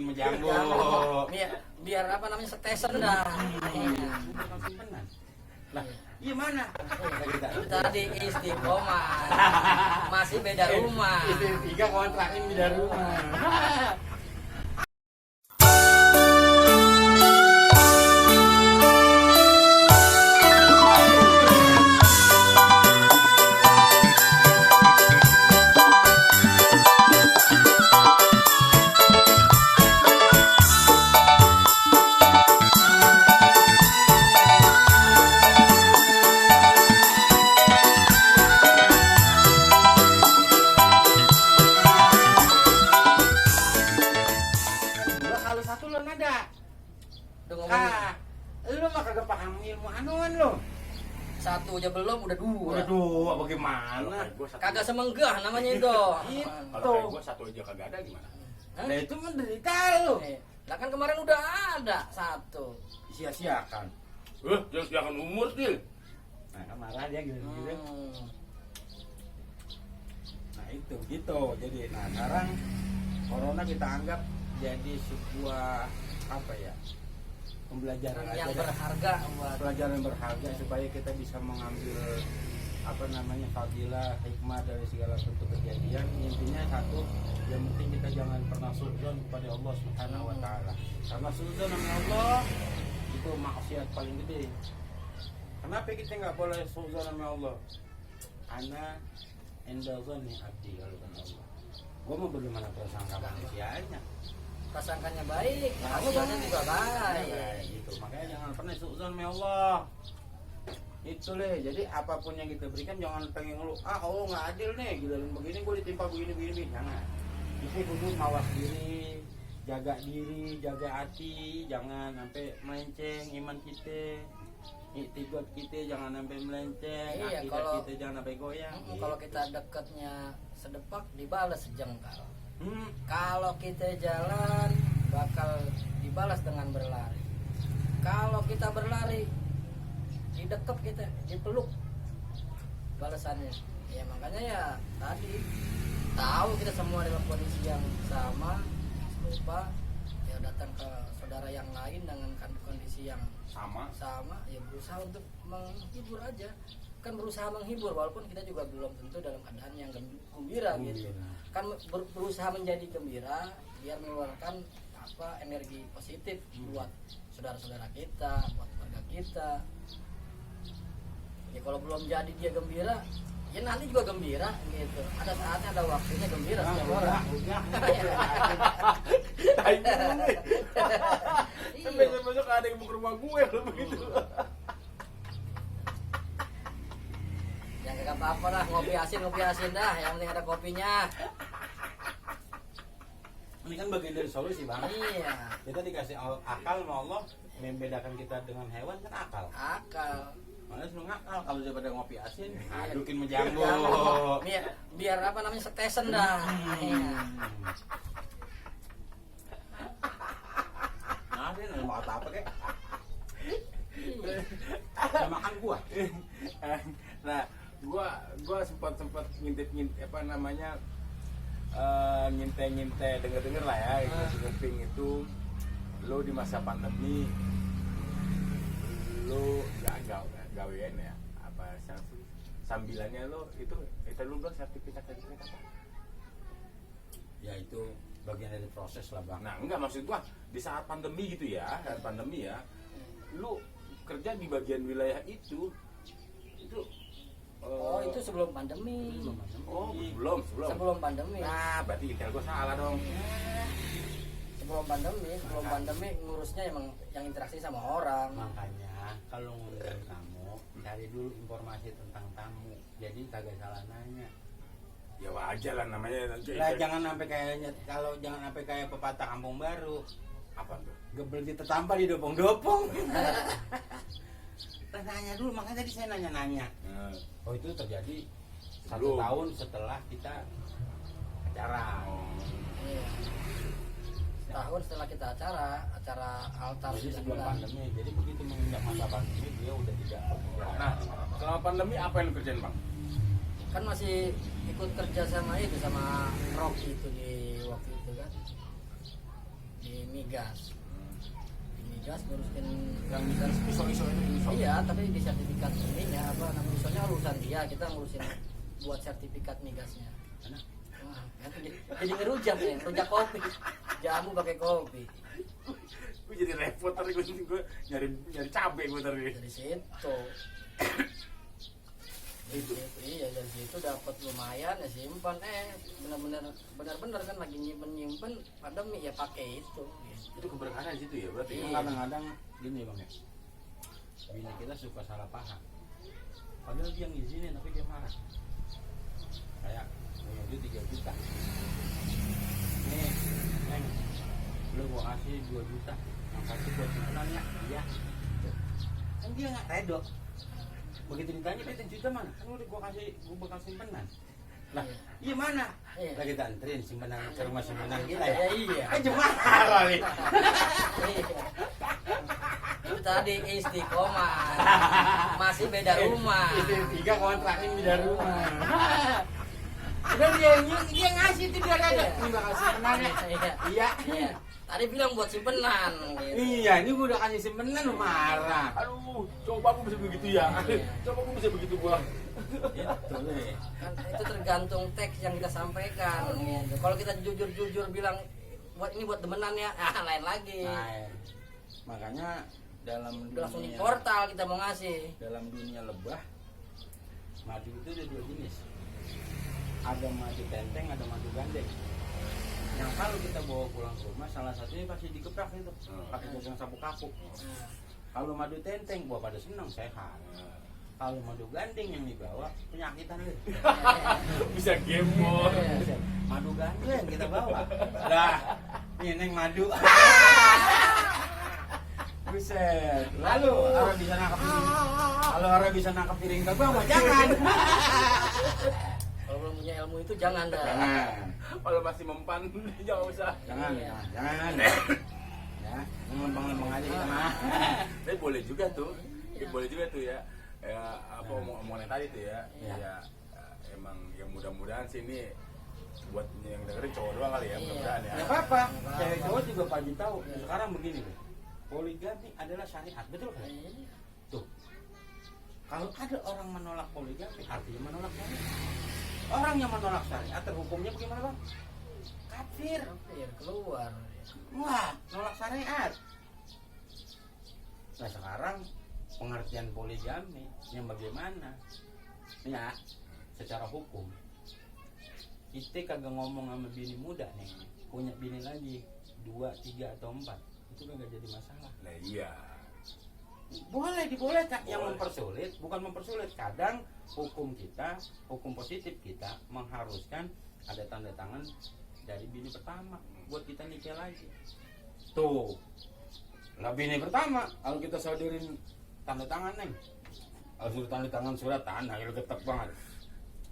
menjambu. Biar apa namanya setesan dah. Bukan simpenan. Lah, gimana? Tadi istiqomah. Masih beda rumah. Istri 3 kontrakin beda rumah. Lu mah kagak paham ilmu anuan lo. Satu aja belum udah dua. Udah dua bagaimana? Kagak semenggah namanya itu. Kalau gua satu aja kagak ada gimana? Nah itu menderita lu. Lah kan kemarin udah ada satu. Sia-siakan. Jangan umur sih. Nah marah dia gitu-gitu. Nah itu gitu. Jadi sekarang corona kita anggap jadi sebuah apa ya? Pembelajaran yang berharga pelajaran berharga supaya kita bisa mengambil apa namanya fadilah hikmah dari segala bentuk kejadian. Intinya satu, yang penting kita jangan pernah suudzon kepada Allah Subhanahu wa taala. Karena suudzon sama Allah itu maksiat paling gede. Kenapa kita nggak boleh suudzon sama Allah? Ana endazoni abdi kalau kata Allah. Gua mau bagaimana prasangka manusianya? Prasangkanya baik, hasilnya juga baik. Gitu. Makanya jangan pernah suudzon sama Allah. Itu leh. Jadi apapun yang kita berikan jangan pengen ngeluh. Allah nggak adil nih. Giliran begini gue ditimpa begini. Jangan. Itu kudu mawas diri, jaga diri, jaga hati, jangan sampai melenceng iman kita. Iktiqad kita jangan sampai melenceng. Iya, akidah kalau kita jangan sampai goyang. Kalau kita dekatnya sedepak dibalas sejengkal. Kalau kita jalan bakal dibalas dengan berlari. Kalau kita berlari didekap kita, dipeluk balasannya. Ya makanya ya tadi tahu kita semua dalam kondisi yang sama, lupa ya datang ke saudara yang lain dengan kondisi yang sama ya berusaha untuk menghibur aja. Kan berusaha menghibur walaupun kita juga belum tentu dalam keadaan yang gembira gitu. Kan berusaha menjadi gembira biar mengeluarkan apa energi positif buat saudara-saudara kita, buat keluarga kita. Ya kalau belum jadi dia gembira, ya nanti juga gembira gitu. Ada saatnya, ada waktunya gembira setiap orang. Besok ada yang mau ke rumah gue lo begitu. Ya nggak apa-apa lah, ngopi asin dah. Yang penting ada kopinya. Ini kan bagian dari solusi bang. Iya. Kita dikasih akal sama Allah, membedakan kita dengan hewan kan akal. Mana suruh ngakal kalau daripada ngopi asin, adukin menjambu. Biar apa namanya setesan dah. Nah, dia mau apa kek? Makan gua. Nah, gua sempat ngintip apa namanya ngintip denger lah ya ngintip itu lo di masa pandemi lo gawean ya apa sambilannya lo itu lu bilang sertifikat apa? Ya itu bagian dari proses lah bang. Nah enggak maksud gua di saat pandemi gitu ya, saat pandemi ya, lu kerja di bagian wilayah itu oh itu sebelum pandemi. Oh sebelum pandemi. Nah berarti intel gua salah dong. Sebelum pandemi ngurusnya emang yang interaksi sama orang. Makanya kalau ngundang kamu cari dulu informasi tentang tamu, jadi kagak salah nanya. Ya wajar lah namanya. Lah jangan sampai kayak pepatah kampung baru. Apa tuh? Gebel ditampar di dopong-dopong. Nanya dulu, makanya tadi saya nanya-nanya. Oh itu terjadi 1 tahun setelah kita acara. Iya. Tahun setelah kita acara altar. Jadi sebelum pandemi, jadi begitu menginjak masa pandemi dia udah tidak. Nah selama pandemi apa yang lu kerjain bang? Kan masih ikut kerja sama Rocky itu di waktu itu kan di migas. Di migas ngurusin Yang misalnya iso-iso itu iso. iya, tapi di sertifikat ininya apa namanya misalnya urusan dia, kita ngurusin buat sertifikat migasnya. Mana? Wah, kan jadi ngerujak ya, rujak kopi. Jamu pakai kopi. Gue jadi repot tadi gue nyari cabe gue tadi. Dari situ. Iya, dari situ dapat lumayan ya simpan benar-benar kan lagi nyimpen pandemi ya pakai itu gitu. Itu keberkahan di situ ya berarti. Iya. Emang kadang-kadang gini bang ya, bini kita suka salah paham. Padahal dia ngizinin tapi dia marah. Kayak punya duit 3 juta. Nih, Neng, lu gua kasih 2 juta. Yang satu buat simpenan ya. Iya. Kan dia nggak redo. Begitu ditanya duit 1 juta mana? Kan udah gua bakal simpenan. Lah, iya mana? Iya. Lagi kita anterin simpenan ke rumah simpenan kita Ya, ya. iya. Aja marah nih. Iya. Itu tadi istiqomah. Masih beda rumah. Istri 3 kontrakin beda rumah. Udah dia ngasih itu dia ada. Ini bakal simpenan ya. Iya. Iya. Tadi bilang buat simpenan gitu. Iya, ini gua udah kasih simpenan lu marah. Aduh, coba aku bisa begitu ya. Coba aku bisa begitu gua. Itu nih. Kan itu tergantung teks yang kita sampaikan gitu. Kalau kita jujur-jujur bilang buat ini buat temenan ya, lain lagi. Nah, makanya dalam Udah langsung di dunia, portal kita mau ngasih. dalam dunia lebah madu itu ada 2 jenis. Ada madu tenteng, ada madu gandeng. Yang kalau kita bawa pulang ke rumah, salah satunya pasti dikeprak itu, pakai gosong sapu kapuk. Nah, Kalau madu tenteng, gua pada senang sehat. Kalau madu gandeng yang dibawa, penyakitan lu. Bisa gembor. Madu gandeng kita bawa. Lah, ini neng madu. Buset. Lalu orang bisa nangkap piring. Kalau orang bisa nangkap piring terbang, mah jangan. kalau belum punya ilmu itu jangan dah. Jangan. Kalau masih mempan jangan usah. Jangan, Iya. jangan. Ya, lempeng-lempeng aja kita mah. Tapi boleh juga tuh. Boleh juga tuh ya. Ya apa omongan yang tadi tuh ya. Iya. Ya emang yang mudah-mudahan sih ini buat yang dengerin cowok doang kali ya, Iya. mudah-mudahan ya. Enggak apa-apa. Cewek cowok juga pasti tahu. Sekarang begini, Bu. Poligami adalah syariat, betul kan? Iya. Tuh. Kalau ada orang menolak poligami, artinya menolak syariat. Orang yang menolak syariat terhukumnya bagaimana, Bang? Kafir. Kafir keluar. Wah, nolak syariat. Nah, sekarang pengertian poligami yang bagaimana? Ya, secara hukum. Kita kagak ngomong sama bini muda nih, punya bini lagi 2, 3 atau 4. Itu kagak jadi masalah. Nah iya. Boleh dibolehkan. Yang mempersulit bukan mempersulit, kadang hukum kita, hukum positif kita mengharuskan ada tanda tangan dari bini pertama buat kita nikah lagi. Tuh, lah bini pertama kalau kita saudarin tanda tangan neng, kalau suruh tanda tangan surat tanah itu getek banget.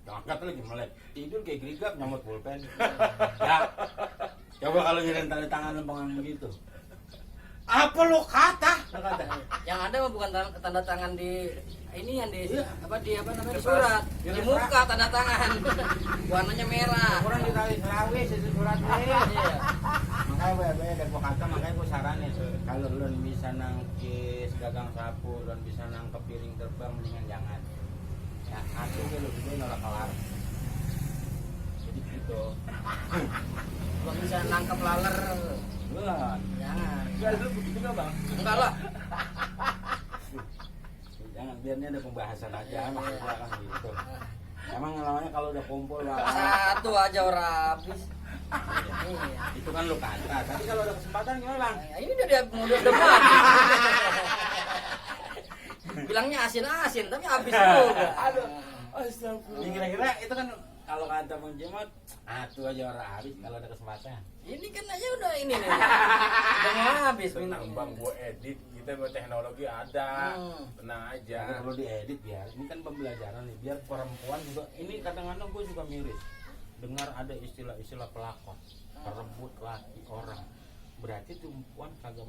Angkat lagi melek, tidur kayak gerigap nyamut pulpen. Ya, coba kalau ngirim tanda tangan lempengan begitu. Apa lo kata? Yang ada mah bukan tanda tangan di ini yang di Iya. apa namanya di Kertas. surat, Di di surat. muka tanda tangan. Warnanya merah. Orang ditarik serawi itu surat Iya. makanya gue ada gua kata, makanya gue saranin kalau lu bisa nangkis gagang sapu, lu bisa nangkep piring terbang, mendingan jangan. Ya, satu ke lu gede nolak kelar. Jadi gitu. Belum bisa nangkep laler. Belum. Jangan. Enggak lu begitu enggak, Bang? Enggak lah. Jangan, biarnya ada pembahasan aja, maksudnya kan gitu. Emang namanya kalau udah kumpul lah. Satu aja orang habis. Iya. Iya. Itu kan lu kata. Tapi kalau ada kesempatan gimana, Bang? Nah, ini udah dia udah mati. Bilangnya asin-asin tapi habis juga. Aduh. Astagfirullah. Ya, kira-kira itu kan kalau kata Bang Jemot, satu aja orang habis kalau ada kesempatan. Ini kan aja udah ini nih. Udah mau habis Tenang ini. Bang, gua edit. Kita buat teknologi ada. Hmm. Tenang Jangan aja. perlu diedit biar ini kan pembelajaran nih, biar perempuan juga. Ini kadang-kadang gue juga miris dengar ada istilah-istilah pelakon, perebut laki orang. Berarti tuh perempuan kagak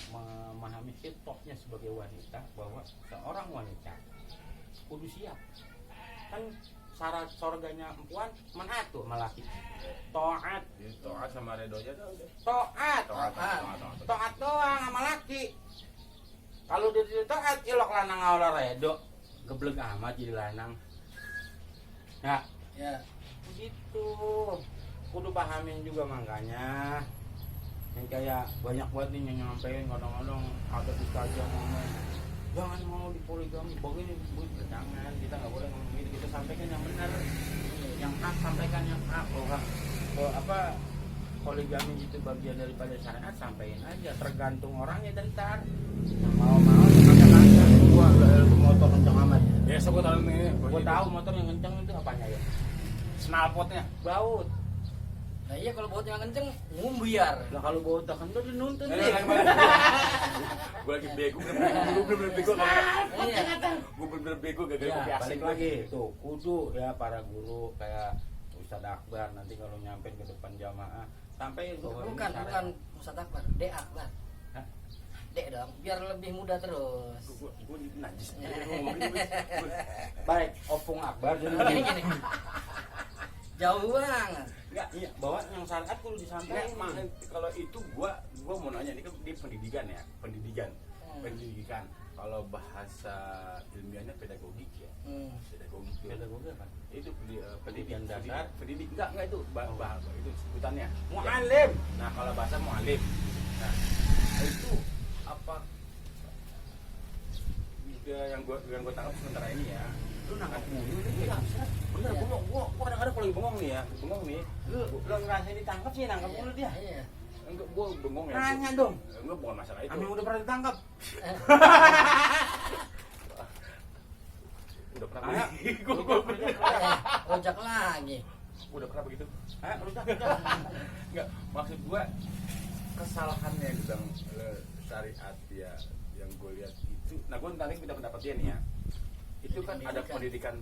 memahami hitopnya sebagai wanita, bahwa seorang wanita kudu siap. Kan syarat surganya perempuan menatu sama laki. Taat, Jadi Toat sama redonya tuh udah. taat. Toat. dia tidak taat ilok lanang awal redo geblek amat jadi lanang. Ya, Ya. begitu. Kudu pahamin juga makanya. Yang kayak banyak banget nih yang nyampein kadang-kadang ada ustazah ngomong jangan mau dipoligami begini begitu, jangan, kita nggak boleh ngomong gitu, kita sampaikan yang benar, yang hak sampaikan yang hak. Kalau apa poligami itu bagian daripada syariat, sampaikan aja, tergantung orangnya dan tar yang mau yang gua motor kencang amat Ya, saya tahu ini. gua tahu motor yang kencang itu apanya ya, Snalpotnya. baut. Nah iya kalau bautnya kenceng ngumbiar. Lah kalau baut tak kencang dinuntun Eh, nih. Gue lagi bego, gue bener-bener bego. Iya. Gue bener-bener bego gara-gara Ya, kopi asing balik lagi tuh kudu ya para guru kayak Ustadz Akbar nanti kalau nyampein ke depan jamaah sampai Bukan Ustadz Akbar, Dek Akbar. Hah? Dek dong, biar lebih mudah terus. Gue najis ngomong gitu. baik opung Akbar jadi Gini. Jauh banget. Enggak, iya bawa yang syariat kudu disampaikan. kalau itu gua mau nanya, ini kan di pendidikan ya, pendidikan. Kalau bahasa ilmiahnya pedagogik ya. Pedagogik. Pedagogi apa? Itu Pendidikan dasar. pendidik enggak itu itu sebutannya Mu'alim. nah kalau bahasa mu'alim, nah itu apa yang gua tangkap sementara ini ya, lu nangkap mulu nih ya, bener. Iya. Gua kadang-kadang kalau lagi bengong nih ya, lu Lu ngerasain ditangkap sih nangkap mulu dia. Iya. enggak, gua bengong ya. Nanya dong. Enggak, bukan masalah itu. Kami udah pernah ditangkap. Udah pernah Ah, gua Ojak lagi. udah pernah begitu. Udah. Enggak, maksud gua kesalahannya yang bilang syariat ya, yang gue lihat itu. Nah, gue nanti minta pendapat dia nih ya. Itu kan ada pendidikan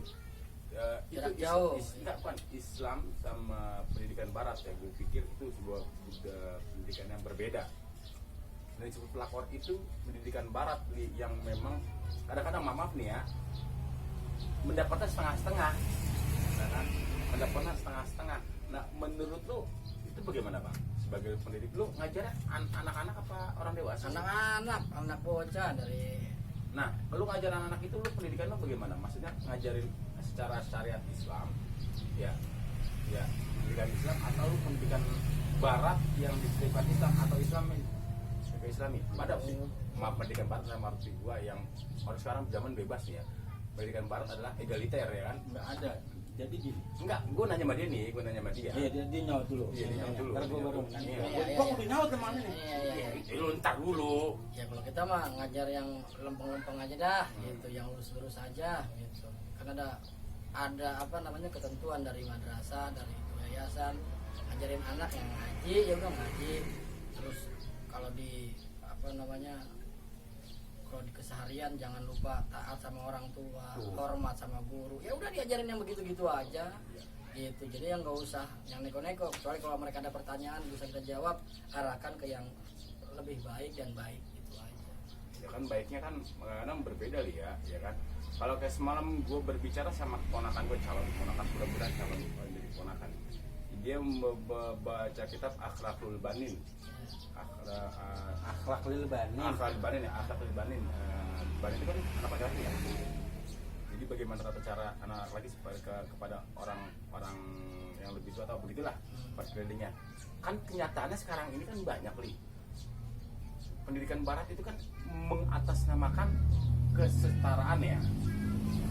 Jarak jauh. Enggak, bukan Islam sama pendidikan Barat ya. Gue pikir itu sebuah pendidikan yang berbeda. Dan disebut pelakor itu pendidikan Barat yang memang kadang-kadang maaf nih ya, mendapatnya setengah-setengah. Nah, kan? Mendapatnya setengah-setengah. Nah, menurut lu itu bagaimana, Bang? Sebagai pendidik, lu ngajar anak-anak apa orang dewasa? Anak bocah dari. Nah, lu ngajar anak-anak itu, lu pendidikan lu bagaimana? Maksudnya ngajarin secara syariat Islam, ya, pendidikan Islam, atau lu pendidikan Barat yang disebutkan Islam atau Islami? Ada sih, pendidikan Barat sama arti gua yang orang sekarang zaman bebas ya. Pendidikan Barat adalah egaliter ya kan? Enggak ada. Jadi gini. Enggak, gua nanya sama dia nih, Iya, dia nyaut dulu. Iya, dia nyaut dulu. Ntar gua baru Iya. nanya. Iya. Gua udah nyaut kemana nih? Iya. Lu ntar dulu. Ya kalau kita mah ngajar yang lempeng-lempeng aja dah, gitu, yang lurus-lurus aja, gitu. Kan ada apa namanya ketentuan dari madrasah, dari yayasan, ngajarin anak yang ngaji, ya udah ngaji. Terus kalau di apa namanya, kalau di keseharian jangan lupa taat sama orang tua, hormat sama guru. Ya udah diajarin yang begitu-gitu aja. Gitu. Jadi yang nggak usah yang neko-neko, kecuali kalau mereka ada pertanyaan bisa kita jawab, arahkan ke yang lebih baik dan baik gitu aja. Ya kan baiknya kan kadang berbeda li ya kan. Kalau kayak semalam gue berbicara sama keponakan gue, calon keponakan, mudah-mudahan calon jadi keponakan. Dia membaca kitab Akhlakul Banin. Akhlakul Banin. Akhlakul Banin ya, Akhlakul Banin. Banin itu kan anak laki-laki ya. Jadi bagaimana tata cara anak laki kepada orang yang lebih tua atau begitulah pas kelilingnya. Kan kenyataannya sekarang ini kan banyak li. Pendidikan Barat itu kan mengatasnamakan kesetaraan ya.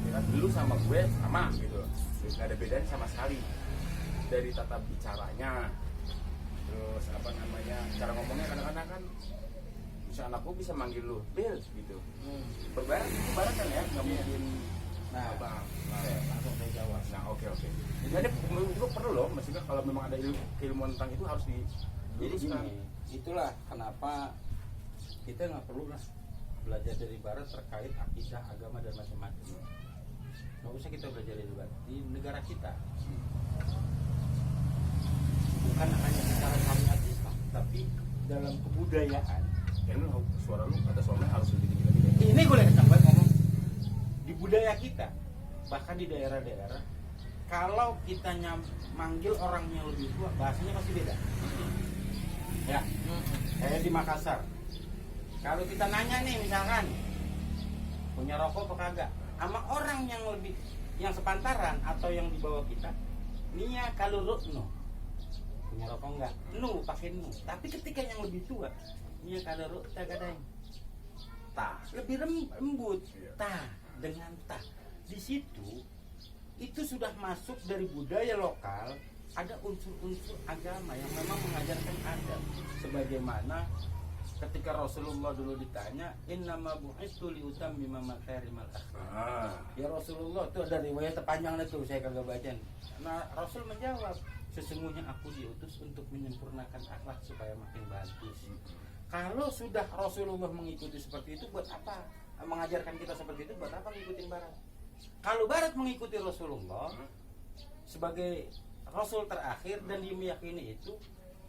Ya kan, lu sama gue sama gitu, nggak ada bedanya sama sekali. Dari tata bicaranya, terus apa namanya, cara ngomongnya kadang-kadang kan bisa anak gue bisa manggil lu Bill gitu. Berbarat itu barat kan ya, nggak mungkin. Nah, Bang, langsung saya jawab. nah oke. Jadi menurut gue perlu loh, maksudnya kalau memang ada keilmuan tentang itu harus di. Jadi gini, itulah kenapa kita nggak perlu lah belajar dari Barat terkait akidah, agama dan macam-macam. Nggak usah kita belajar dari Barat di negara kita. Bukan hanya secara syariat Islam, tapi dalam kebudayaan. Ya lu suara lu kata suami harus lebih tinggi lagi. Ini gue lagi sampai ngomong di budaya kita, bahkan di daerah-daerah, kalau kita manggil orang yang lebih tua, bahasanya pasti beda. Ya, kayak di Makassar. Kalau kita nanya nih misalkan, punya rokok apa kagak, sama orang yang sepantaran atau yang di bawah kita, nia kalau no punya rokok enggak, pakai tapi ketika yang lebih tua, nia kalau tak ada yang lebih lembut, dengan di situ itu sudah masuk dari budaya lokal. Ada unsur-unsur agama yang memang mengajarkan adab, sebagaimana ketika Rasulullah dulu ditanya, innama bu'istu liutammima makarimal akhlak. Ya Rasulullah, itu ada riwayat terpanjang itu, saya kagak baca. Nah, Rasul menjawab, sesungguhnya aku diutus untuk menyempurnakan akhlak supaya makin bagus. Kalau sudah Rasulullah mengikuti seperti itu, buat apa mengajarkan kita seperti itu? Buat apa ngikutin Barat? Kalau Barat mengikuti Rasulullah sebagai Rasul terakhir dan dia meyakini itu,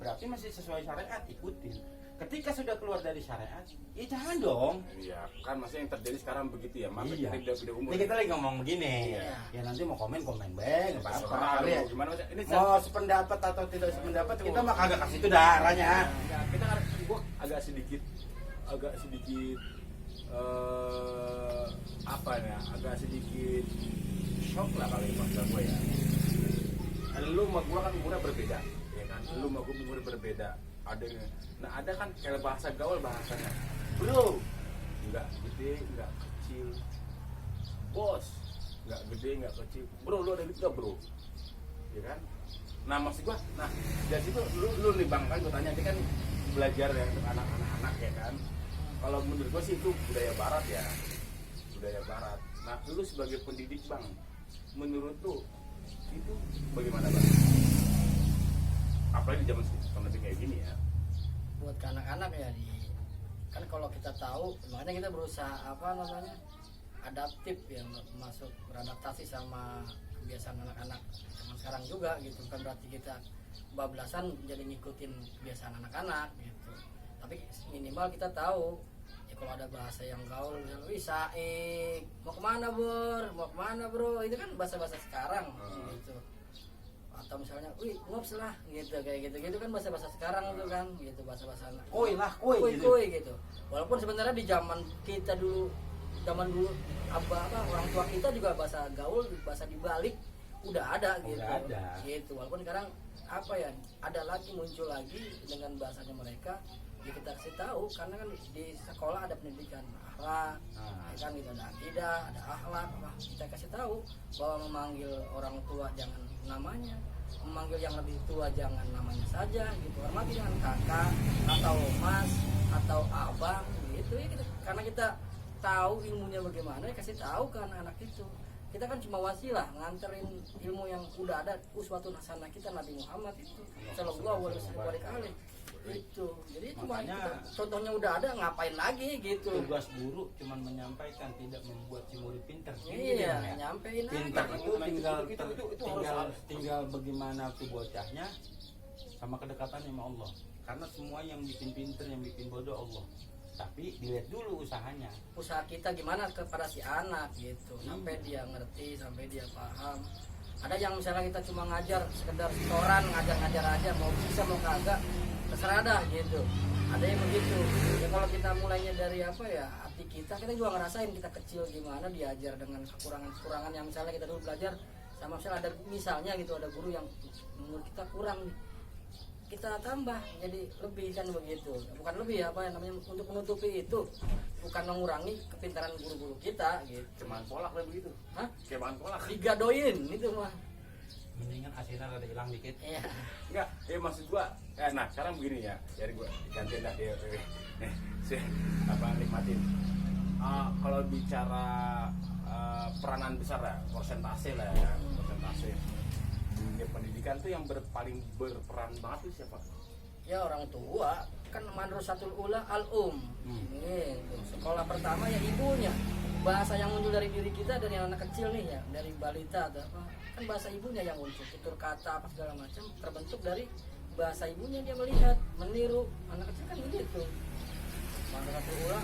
berarti masih sesuai syariat, ikutin. Ketika sudah keluar dari syariat, ya jangan dong. Iya, kan maksudnya yang terjadi sekarang begitu ya. Iya. Tidak umur. Ini kita lagi ngomong begini. Iya. Ya nanti mau komen beng, apa-apa. Ya. Gimana Mas? Ini Mau sependapat atau tidak sependapat, kita mah kagak kasih itu darahnya. ya, kita kan gua agak sedikit apa ya? Agak sedikit shock lah kali maksud gue ya. Lu sama gua kan umurnya berbeda, ya kan? Lu sama gua umurnya berbeda. Ada kan kayak bahasa gaul bahasanya, bro, nggak gede nggak kecil, bos, nggak gede nggak kecil, bro, lu ada duit nggak bro, ya kan? Nah maksud gua, dari situ lu nih bang kan, gua tanya dia kan belajar ya untuk anak-anak ya kan? Kalau menurut gua sih itu budaya barat ya, budaya barat. Nah lu sebagai pendidik bang, menurut lu itu bagaimana bang? Apalagi di zaman sekarang kayak gini ya. Buat ke anak-anak ya, kan kalau kita tahu, makanya kita berusaha adaptif ya, masuk beradaptasi sama kebiasaan anak-anak zaman sekarang juga gitu. Bukan berarti kita bablasan jadi ngikutin kebiasaan anak-anak gitu, tapi minimal kita tahu ya kalau ada bahasa yang gaul, misalnya mau kemana mau kemana bro, itu kan bahasa-bahasa sekarang gitu. Atau misalnya, ngops lah gitu, kayak gitu kan bahasa-bahasa sekarang tuh kan gitu, bahasa-bahasa Koi gitu. Walaupun sebenarnya di zaman dulu orang tua kita juga bahasa gaul, bahasa dibalik udah ada gitu. Gitu. Walaupun sekarang ada lagi muncul lagi dengan bahasanya mereka, ya kita kasih tahu karena kan di sekolah ada pendidikan akhlak, ya kan gitu, ada akidah, ada akhlak, kita kasih tahu bahwa memanggil orang tua jangan namanya, memanggil yang lebih tua jangan namanya saja gitu, hormati dengan kakak atau mas atau abang gitu ya gitu. Karena kita tahu ilmunya bagaimana, ya kasih tahu ke anak-anak itu. Kita kan cuma wasilah nganterin ilmu yang udah ada, uswatun hasanah kita Nabi Muhammad itu sallallahu alaihi wasallam itu. Jadi cuma contohnya udah ada, ngapain lagi gitu. Tugas guru cuma menyampaikan, tidak membuat si murid pintar. Iya, nyampein pintar aja. Itu tinggal bagaimana tuh bocahnya sama kedekatannya sama Allah. Karena semua yang bikin pintar, yang bikin bodoh Allah. Tapi dilihat dulu usahanya. Usaha kita gimana kepada si anak gitu, sampai dia ngerti, sampai dia paham. Ada yang misalnya kita cuma ngajar sekedar setoran, ngajar aja, mau bisa mau kagak terserah dah gitu. Ada yang begitu. Ya kalau kita mulainya dari hati kita juga ngerasain kita kecil gimana diajar dengan kekurangan yang misalnya kita dulu belajar sama misalnya gitu, ada guru yang menurut kita kurang, kita tambah jadi lebih kan begitu. Bukan lebih untuk menutupi itu, bukan mengurangi kepintaran guru-guru kita gitu. Cuman polak lah begitu. Hah? Cuman polak. Digadoin itu mah. Mendingan asinnya rada hilang dikit. Iya. Enggak, maksud gua nah sekarang begini ya, dari gua gantiin dah dia nikmatin. Kalau bicara peranan besar ya, persentase lah ya, persentase dunia pendidikan tuh yang paling berperan banget tuh siapa? Ya orang tua kan, madrasatul ula gitu. Sekolah pertama ya ibunya. Bahasa yang muncul dari diri kita, dari anak kecil nih ya, dari balita atau apa, kan bahasa ibunya yang muncul, tutur kata apa segala macam terbentuk dari bahasa ibunya, dia melihat, meniru. Anak kecil kan begitu. Madrasatul ula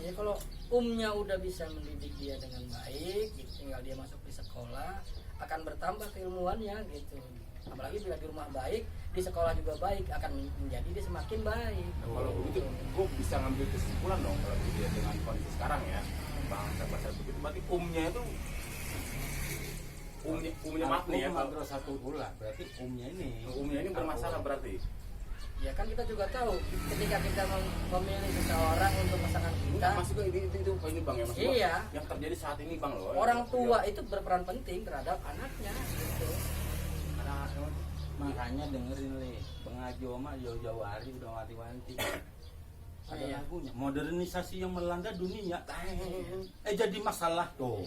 ya, kalau umnya udah bisa mendidik dia dengan baik, gitu, tinggal dia masuk di sekolah akan bertambah keilmuannya gitu. Apalagi bila di rumah baik, di sekolah juga baik, akan menjadi dia semakin baik. Kalau begitu, gue bisa ngambil kesimpulan dong kalau dia dengan kondisi sekarang ya. bahasa begitu berarti umnya itu umnya mati ya, kalau satu ulah berarti umnya ini bermasalah berarti. Ya kan kita juga tahu ketika kita memilih seseorang untuk pasangan kita, Maksudnya ini bang ya, maksudnya iya, yang terjadi saat ini bang loh. orang tua itu berperan penting terhadap anaknya gitu. Makanya dengerin Le, pengajo mah jauh-jauh hari udah wanti-wanti. Ada Iya. lagunya, modernisasi yang melanda dunia. Jadi masalah tuh.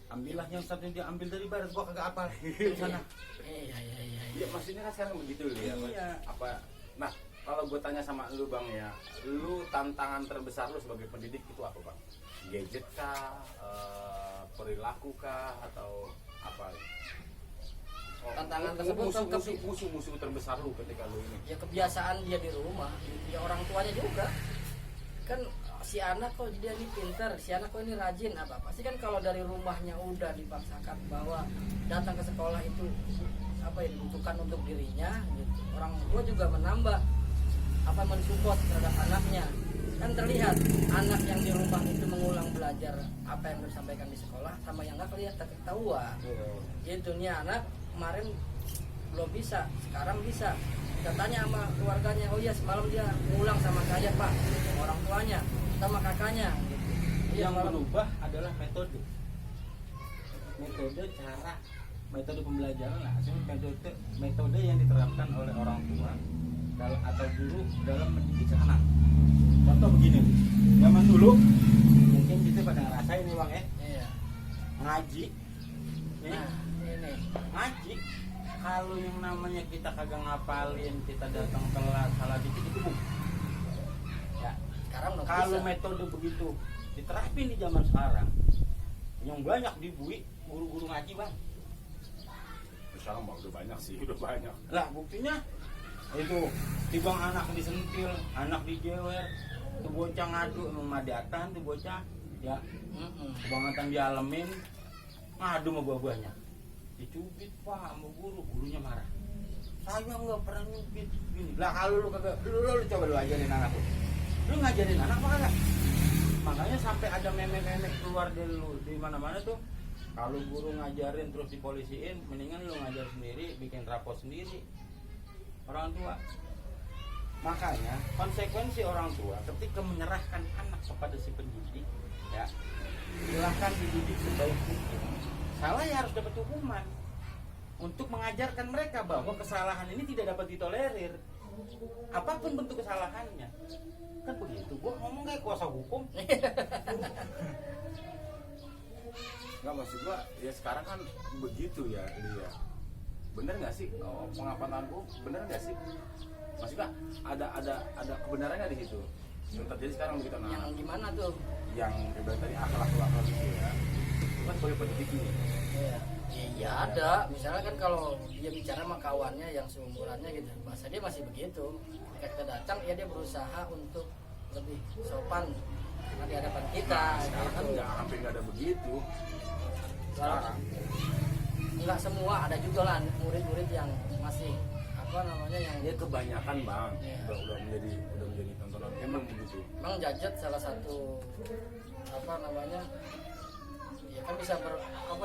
Ambillah yang satu yang diambil dari barat, gua kagak apal. Di sana. Iya. Iya maksudnya kan sekarang begitu ya. Iya. Apa? Nah kalau gue tanya sama lu bang ya, lu tantangan terbesar lu sebagai pendidik itu apa bang? Gadget kah, perilaku kah, atau apa? Tantangan tersebut musuh terbesar lu ketika lu ini. Ya kebiasaan dia di rumah, ya orang tuanya juga. Kan si anak kok dia ini pintar, si anak kok ini rajin apa pasti kan kalau dari rumahnya udah dipaksakan bahwa datang ke sekolah itu apa yang dibutuhkan untuk dirinya gitu. Orang tua juga menambah apa mensupport terhadap anaknya. Kan terlihat anak yang di rumah itu mengulang belajar apa yang disampaikan di sekolah sama yang nggak kelihatan ketahuan. Itu nih anak kemarin belum bisa, sekarang bisa. Kita tanya sama keluarganya, oh iya semalam dia ngulang sama saya pak, orang tuanya, sama kakaknya. Gitu. Yang berubah adalah metode cara, metode pembelajaran lah. Metode yang diterapkan oleh orang tua atau guru dalam mendidik anak. Contoh begini, zaman dulu mungkin kita pada ngerasain nih bang ya, Iya. ngaji, Nah, ini. ngaji. Kalau yang namanya kita kagak ngapalin, kita datang telat, salah dikit itu bung. Ya. Sekarang udah Kalau bisa. metode begitu diterapin di zaman sekarang, yang banyak dibui guru-guru ngaji bang. Sekarang bang udah banyak sih, udah banyak. Lah buktinya itu tibang anak disentil, anak dijewer, tuh bocah ngadu memadatan, tuh bocah ya kebangetan dialamin, ngadu sama buah-buahnya. Dicubit pak sama gurunya marah. Saya nggak pernah nyubit gini. Lah kalau lu kagak, lu coba lu ajarin anak lu ngajarin anak apa kagak? Makanya sampai ada meme-meme keluar dari lu di mana-mana tuh. Kalau guru ngajarin terus dipolisiin, mendingan lu ngajar sendiri, bikin rapor sendiri. Orang tua. Makanya konsekuensi orang tua ketika menyerahkan anak kepada si pendidik, ya silahkan dididik sebaik mungkin. Salah ya harus dapat hukuman untuk mengajarkan mereka bahwa kesalahan ini tidak dapat ditolerir. Apapun bentuk kesalahannya. Kan begitu. Gua ngomong kayak kuasa hukum. Nggak maksud gua ya sekarang kan begitu ya dia. Bener nggak sih pengapatanku? Bener nggak sih? Maksudnya ada kebenarannya di situ. Yang terjadi sekarang begitu. Nah, Yang gimana tuh? yang ibarat tadi akhlak itu ya. Itu kan sebagai pendidik ini. Iya ada. Misalnya kan kalau dia bicara sama kawannya yang seumurannya gitu, bahasa dia masih begitu. Ketika kita datang, ya dia berusaha untuk lebih sopan karena di hadapan kita. Sekarang kan gitu. hampir nggak ada begitu. Sekarang nggak semua, ada juga lah murid-murid yang masih apa namanya yang Ya kebanyakan bang, Iya. udah menjadi tontonan emang begitu. memang Jajat salah satu apa namanya ya kan bisa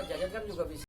Jajat kan juga bisa